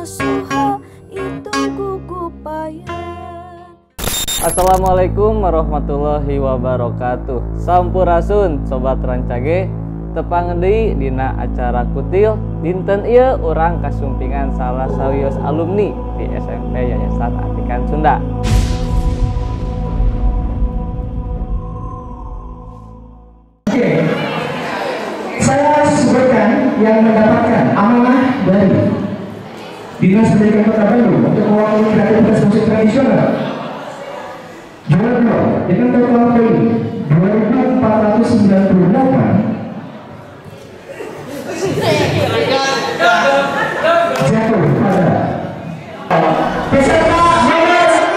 Suha itu gugupayan. Assalamualaikum warahmatullahi wabarakatuh. Sampurasun Sobat Rancage, tepang deui dina acara Kutil. Dinten ieu urang kasumpingan salah sawios alumni di SMP Yayasan Atikan Sunda. Oke, saya sebutkan yang mendapatkan amanah dari Dinas Pendidikan Kota Bandung untuk mewakili kreativitas musik tradisional. Juara 2 dengan total poin 2.498 jatuh pada peserta nomor 6.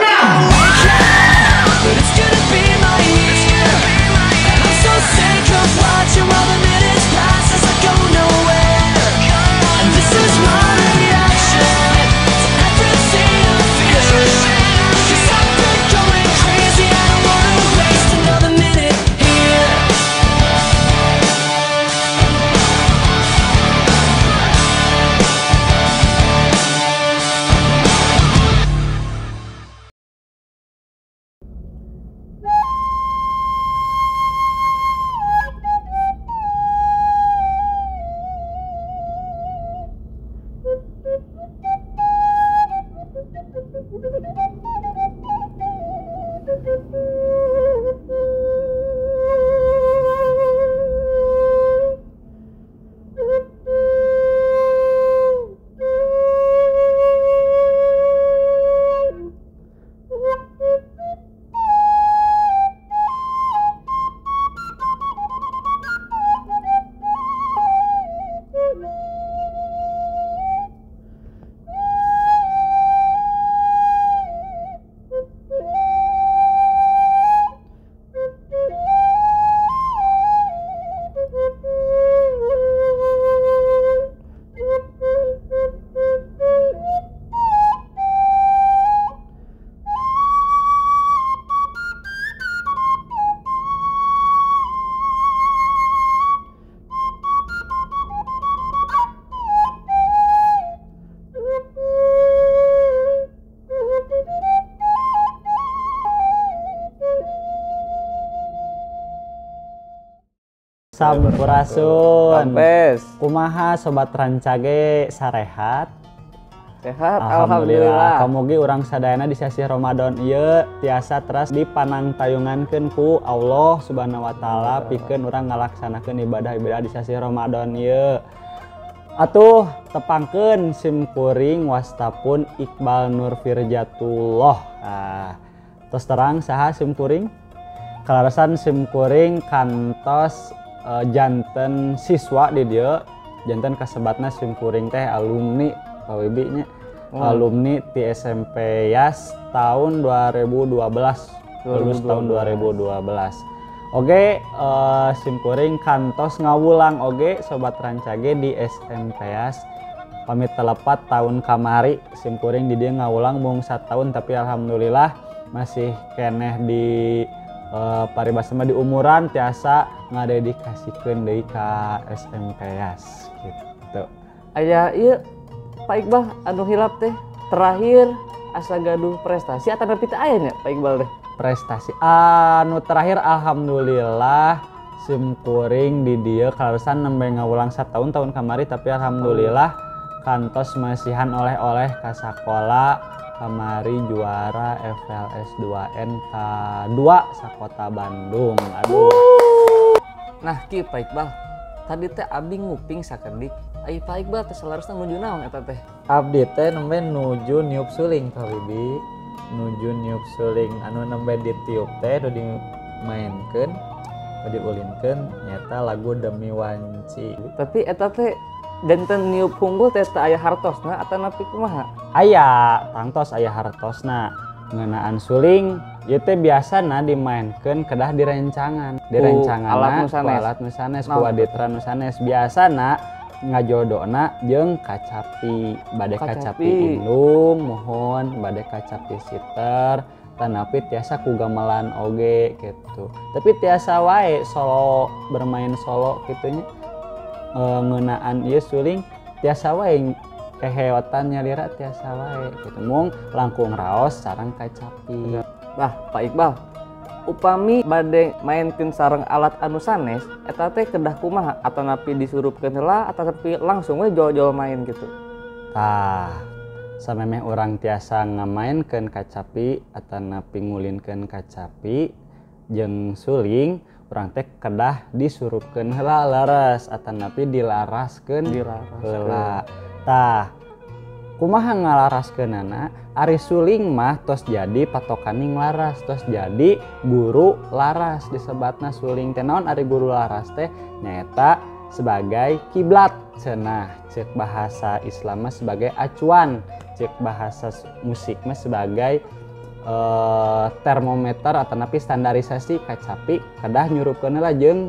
Sampurasun. Kumaha Sobat Rancage, sarehat? Sehat, alhamdulillah. Kamugi urang sadayana di sasih Ramadan ieu tiasa teras dipanangtayungankeun ku Allah Subhanahu wa taala pikeun urang ngalaksanakeun ibadah-ibadah di sasih Ramadan ieu. Atuh tepangkeun sim kuring wastapun Iqbal Nur Firjatullah. Ah, tos terang saha sim kuring? Kalarasan sim kuring kantos janten siswa di dieu, janten kasebatna sim kuring teh alumni Pak Wibi nya. Alumni ti SMP Yas tahun 2012, lulus tahun 2012. Oke, sim kuring kantos ngawulang oge Sobat Rancage di SMP Yas. Pamit telepat tahun kamari sim kuring di dieu ngawulang mung satahun, tapi alhamdulillah masih keneh di paribasa mah di umuran tiasa ngadedikasikeun deui ka SMP Yas gitu. Aya ieu Pak Iqbal anu hilap teh terakhir asa gaduh prestasi atau nepi teh aya nya Pak Iqbal teh? Prestasi anu terakhir alhamdulillah sim kuring di dieu kaleresan nembe ngawulang satahun tahun kamari, tapi alhamdulillah kantos masihan oleh-oleh ka sakola kamari juara FLS 2N K2 sakota Bandung. Aduh. Nah ki Pak Iqbal, tadi teh abi nguping sakedik. Ai Pak Iqbal teh salarusna nuju naon eta teh? Abdi teh nembe nuju niup suling Pak Wibi. Nuju niup suling anu nembe ditiup teh nu dimaenkeun, nu diulinkeun nyaeta lagu Demi Wanci. Tapi eta teh janten niup unggul teh teu aya hartosna atanapi kumaha? Aya, tangtos aya hartosna. Ngeunaan suling ieu teh biasana dimaenkeun kedah direncangan. Direncanganna ku alat nu sanes, ku waditra nu sanes. Biasana ngajodona jeung kacapi, bade kacapi indung mohon, bade kacapi siter, tanapi tiasa ku gamelan oge gitu. Tapi tiasa wae solo, bermain solo kitunya. Ngeunaan ieu suling tiasa wae Keheotan nyalira tiasa wae kitu mung langkung raos sareng kacapi. Bah, Pak Iqbal, upami bade mainkeun sareng alat anu sanes eta teh kedah kumaha atanapi disurupkeun heula atanapi langsung we jol-jol main gitu? Tah, samemeh urang tiasa ngamaenkeun kacapi atanapi ngulinkeun kacapi jeung suling, urang teh kedah disurupkeun heula leres atanapi dilaraskeun heula. Tah, kumaha ngalaraskeunana? Ari suling mah tos jadi patokaning laras, tos jadi guru laras disebatna suling teh. Naon ari guru laras teh? Nyaeta sebagai kiblat cenah, cek bahasa Islam mah sebagai acuan, cek bahasa musik mah sebagai termometer atanapi standarisasi kacapi kedah nyurupkeun heula jeung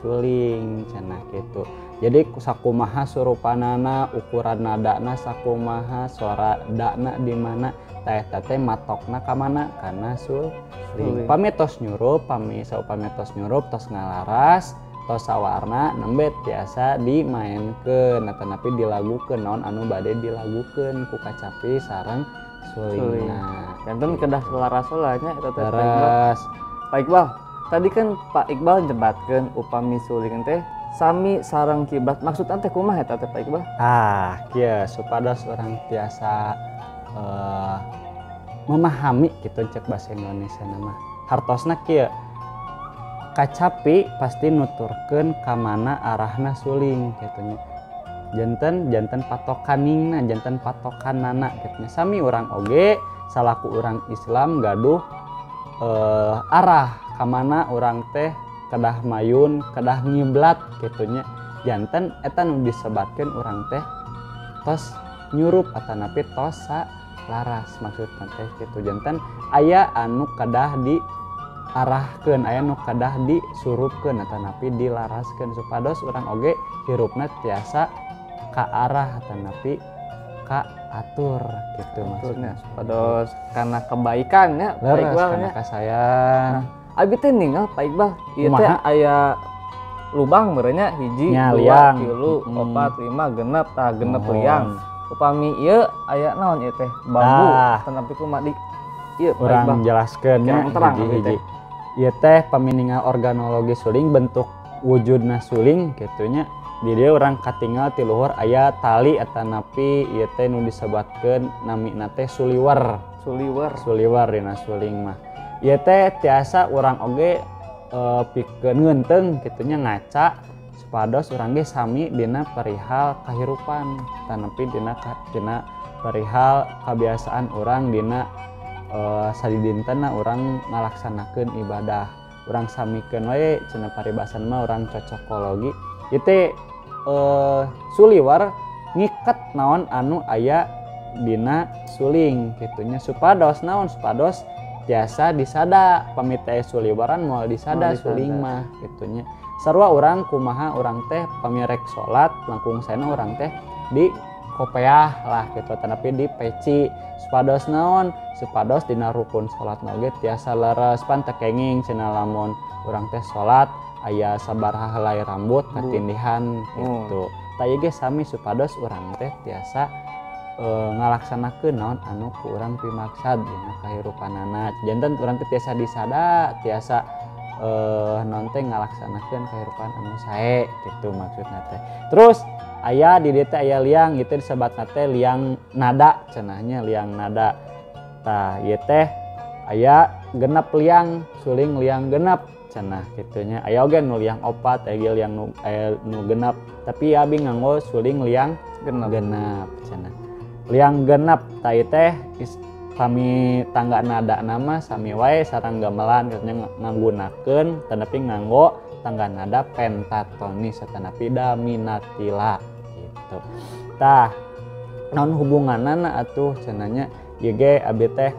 suling cenah kitu. Jadi sakumaha surupanana, ukuran nadana sakumaha, suara dana di mana, tah eta teh matokna ka mana kana suling. Pami tos nyurup, pami saupami tos nyurup tos ngalaras, tos sawarna nembe tiasa dimaenkeun atanapi dilagukeun naon anu bade dilagukeun ku kacapi sareng sulingna. Janten kedah selaras heula nya eta teh. Pak Iqbal, tadi kan Pak Iqbal nyebatkeun upami suling teh sami sareng kiblat, maksudna teh kumaha eta teh Pak Iqbal? Ah, kieu supados urang tiasa memahami kitu cek bahasa Indonesia mah. Hartosna kieu, kacapi pasti nuturkeun ka mana arahna suling kitu nya. Janten patokaningna, janten patokanana kitu nya. Sami urang oge salaku urang Islam gaduh arah ka mana urang teh kedah mayun, kedah ngiblat kitu nya. Janten eta nu disebatkeun urang teh tos nyurup atanapi tos laras maksudna teh kitu. Janten aya anu kedah diarahkeun, aya nu kedah disurupkeun atanapi dilaraskeun supados urang oge hirupna tiasa ka arah atanapi ka atur kitu maksudna. Supados kana kebaikan nya Pak Iqbal nya, kana kasayan. Nah, abi teh ningal Pak Iqbal, ieu teh aya lubang meureunnya hiji, dua, tilu, opat, lima, genep, tah genep liang. Upami ieu aya naon ieu teh? Bambu atanapi kumaha di ieu Pak Iqbal? Urang jelaskeun nya hiji-hiji. Ieu teh paminingal organologi suling, bentuk wujudna suling kitu nya. Di dieu urang katingal ti luhur aya tali atanapi ieu teh nu disebatkeun namina teh suliwer. Suliwer. Suliwer dina suling mah. Ieu teh tiasa urang oge pikeun ngeunteung kitu nya, ngaca supados urang ge sami dina perihal kahirupan tanapi dina perihal kabiasaan urang dina sadidintena urang ngalaksanakeun ibadah. Urang samikeun wae cenah paribasan mah urang cocokologi. Ieu teh suliwer ngiket naon anu aya dina suling kitu nya supados naon supados tiasa disada pamit teh suliweran moal disada suling mah kitu nya. Sarua urang kumaha urang teh pamirek salat langkung saena urang teh di kopeah lah kitu tetapi di peci supados naon supados dina rukun salat oge tiasa leres pan teu kenging cenah lamun urang teh salat aya sabaraha helai rambut katindihan kitu. Tah ieu ge sami supados urang teh tiasa ngalaksanakeun naon anu ku urang pimaksad dina kahirupanana. Janten urang teh tiasa disada, tiasa naon teh ngalaksanakeun kahirupan anu sae kitu maksudna teh. Terus aya di dieu teh aya liang, ieu teh disebatna teh liang nada cenahnya, liang nada. Tah ieu teh aya genep liang, suling liang genep cenah kitu nya. Aya oge nu liang opat, aya liang nu aya nu genep, tapi abi nganggo suling liang genep cenah. Liang genep tah ieu teh pami tangga nada nama sami wae sareng gamelan kitu nya nganggunakeun tetapi nganggo tangga nada pentatonis tetapi daminatila gitu. Tah naon hubunganana atuh cenah nya ieu ge abi teh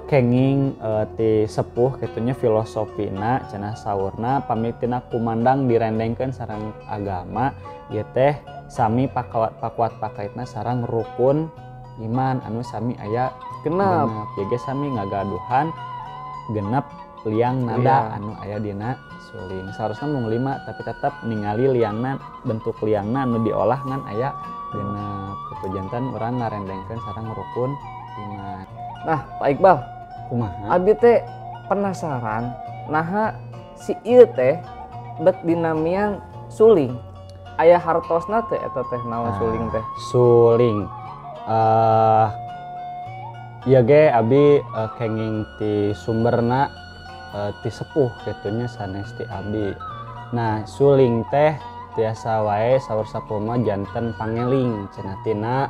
kenging ti sepuh kitu nya filosofina cenah saurna pami tina kumandang direndengkeun sareng agama ieu teh sami pakuat pakaitna sareng rukun iman anu sami aya genep. Ieu ge sami ngagaduhan genep liang nada anu aya dina suling. Saharusna mung 5 tapi tetep ningali liangna bentuk liangna anu diolah ngan aya Genep kitu janten urang ngarendengkeun sareng rukun iman. Nah, Pak Iqbal, kumaha? Abi teh penasaran naha si ieu teh bet dinamian suling. Aya hartosna teh eta teh naon suling teh? Suling. Ieu ge abi kenging ti sumberna ti sepuh kitu nya sanes ti abi. Nah, suling teh tiasa wae saur sapuh mah janten pangeling cenah tina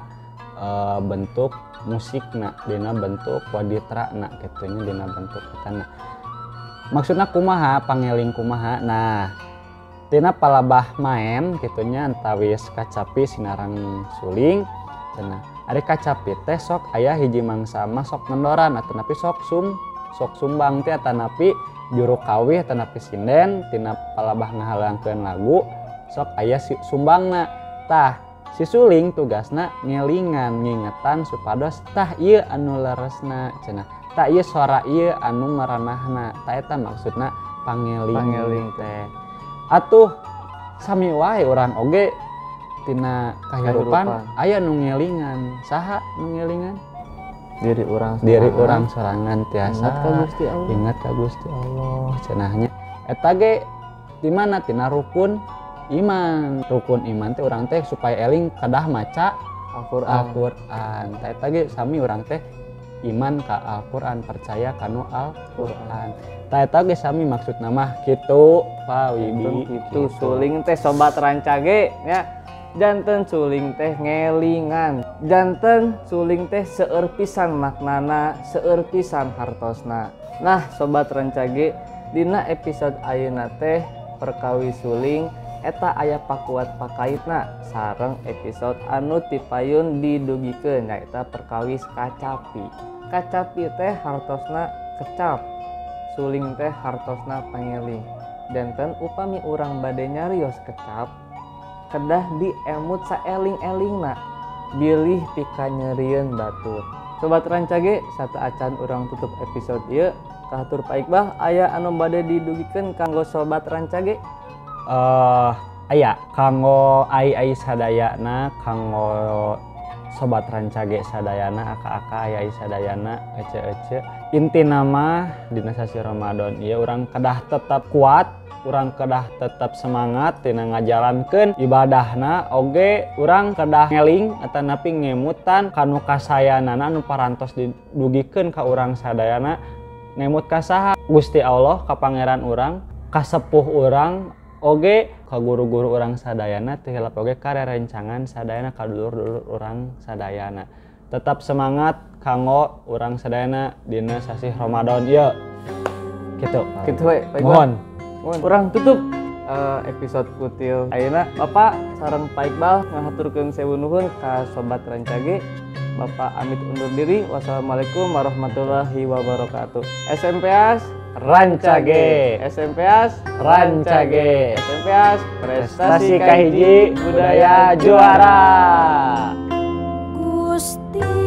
bentuk musikna, dina bentuk waditrana kitu nya, dina bentuk etana. Maksudna kumaha pangeling kumaha? Nah, tina palabah maen kitu nya antawis kacapi sinarang suling cenah. Ari kacapi teh sok aya hiji mangsa mah sok mendoran atanapi sok sumbang teh atanapi juru kawih atanapi sinden tina palabah ngahalangkeun lagu sok aya si sumbangna. Tah si suling tugasna ngelingan ngingetan supados tah ieu anu leresna cenah, tah ieu suara ieu anu maranahna, tah eta maksudna pangeling teh. Atuh sami wae urang oge tina kahirupan aya nu ngelingan. Saha nu ngelingan? Diri urang sorangan. Diri urang sorangan tiasa ingat ka Gusti Allah. Ingat ka Gusti Allah cenahnya. Eta ge di mana tina rukun iman. Rukun iman teh urang teh supaya eling kedah maca Al-Qur'an. Al-Qur'an. Tah eta ge sami urang teh iman ka Al-Qur'an, percaya kanu Al-Qur'an. Tah eta ge sami maksudna mah kitu Pak Wibi. Kitu suling teh sobat rancage nya. Janten suling teh ngelingan, janten suling teh seueur pisan maknana, seueur pisan hartosna. Nah sobat rancage, dina episode ayeuna teh perkawi suling eta aya pakuat pakaitna sareng episode anu tipayun didugikeun nyaeta perkawis kacapi. Kacapi teh hartosna kecap, suling teh hartosna pangeling. Janten upami urang bade nyarios kecap kedah diemut saeling-elingna bilih pikanyerieun batur. Sobat rancage, sateuacan urang tutup episode ieu. Kahatur Pak Iqbal, aya anu bade didugikeun kanggo sobat rancage? Aya kanggo ai-ai sadayana, kanggo sobat rancage sadayana, aka-aka ai-ai sadayana, ece-ece. Intina mah dina sasi Ramadan ieu urang kedah tetap kuat, urang kedah tetap semangat tina ngajalankeun ibadahna, oge urang kedah ngeling atanapi ngemutan kanu kasayanana anu parantos didugikeun ka urang sadayana. Ngemut ka saha? Gusti Allah, ka pangeran urang, ka sepuh urang, oge ka guru-guru urang sadayana, teu hilap oge ka rerencangan sadayana, ka dulur-dulur urang sadayana. Tetap semangat kanggo urang sadayana dina sasih Ramadan ieu. Kitu. Kitu we, Pak Iqbal. Mohon. Urang tutup episode kutil ayeuna. Bapak sareng Pak Iqbal ngahaturkeun sewu nuhun ka sobat rancage. Bapak amit undur diri. Wassalamualaikum warahmatullahi wabarakatuh. SMPAS Rancage. SMPAS Rancage. SMPAS prestasi kahiji budaya juara. Gusti.